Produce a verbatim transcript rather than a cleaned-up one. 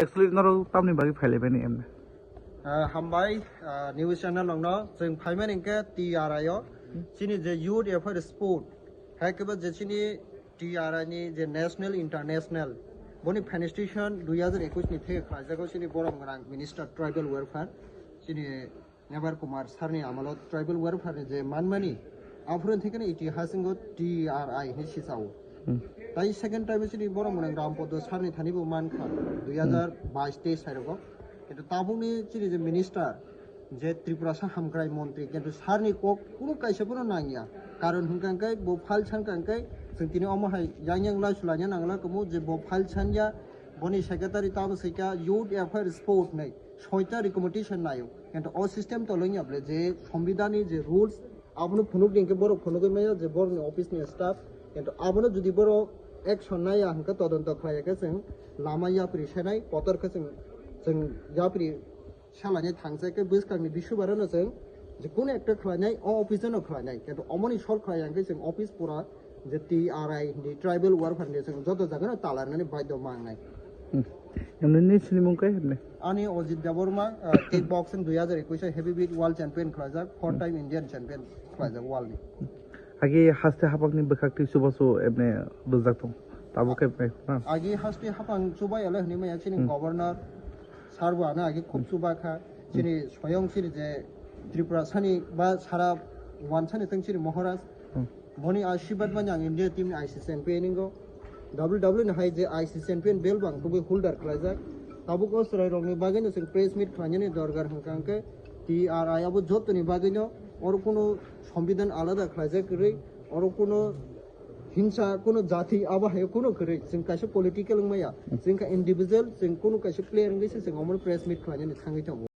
Actually, norok tamni bagwi phailaimani emne? Ah, hambai, ah, news channel nongno. Chwng phaimani hwnkhe T R I o. Chini je Youth Affair Sport, hai kebo je chini T R I ni je national, international, boni felicitation dui hazar ekwis ni theke khlaijago chini borom gwnang Minister Tribal Welfare, chini Mevar Kumar sir ni amalo Tribal Welfare ni je manmani, aphuru thikeno itihasingo T R I hinwi sisao. Hmm. Tai second time chini borom gwnang Rampodo sir ni thani bo mankha, dui hazar bais teis sairogo. Kintu tabukni chini je minister, je Tripura sa hamkrai montri, kintu sir ni kok kunu kaisa phano nangya. Karon hwnkha hwnkhe bo file sankha hwnkhe chwng tini omo hai yang yang lai sulanya nangla kumu je bo file sanya, boni secretary tamo swikha Youth Affair Sport nei. Soita recommendation nayo. Kintu o system tolongya bole je sombidani je rules, abono phunuk din khe borok phunugwi maya je borokni office ni staff. Kintu abono jodi borok action naya hwnkhe, todonto khlaiya khe chwng lama yapri senai, kotor khe chwng, chwng yapri salani thangsa khe bwskangni bisubaro no chwng je kuno ekta khlainai, o office no khlainai. Kintu omoni sor khlaiya hwnkhe chwng office pura je T R I ni tribal welfare ni chwng joto jaga no talarnani baidhyo mangnai. Hmm. Nini sinimung kai hwnwi? Ani Ojit Debbarma, ah, kickboxing dui hazar ekwis o heavyweight world champion khlaijak, four time Indian champion khlaijak world ni. Agi haste hapangni bwkhak twi chubachu emne rwjak tong. Tabuk khe emne, na? Agi haste hapang chubai ele hwnwi maya chini Hmm. governor sir bo ano agi khub chuba kha. Chini soyong chini je Tripura sani ba sara wansani tong chini Maharaj. Hmm. Boni ashirbad manya ang India team ni I C champion ingo. W W ni hai je I C champion belt bang tubui holder khlaijak. Tabuk o chwrai rokni bagwi no chwng press meet khlainani dorgar hwnkha hwnkhe T R I abo jotoni bagwi no oro kuno sombidhan alada khlaijak kwrwi, oro kuno hingsa kuno jati abo hai kuno kwrwi. Chwng kaisa political wngmaya, chwng kha individual, chwng kuno kaisa player wngwi se chwng omo press meet khlainani thangwi tongo.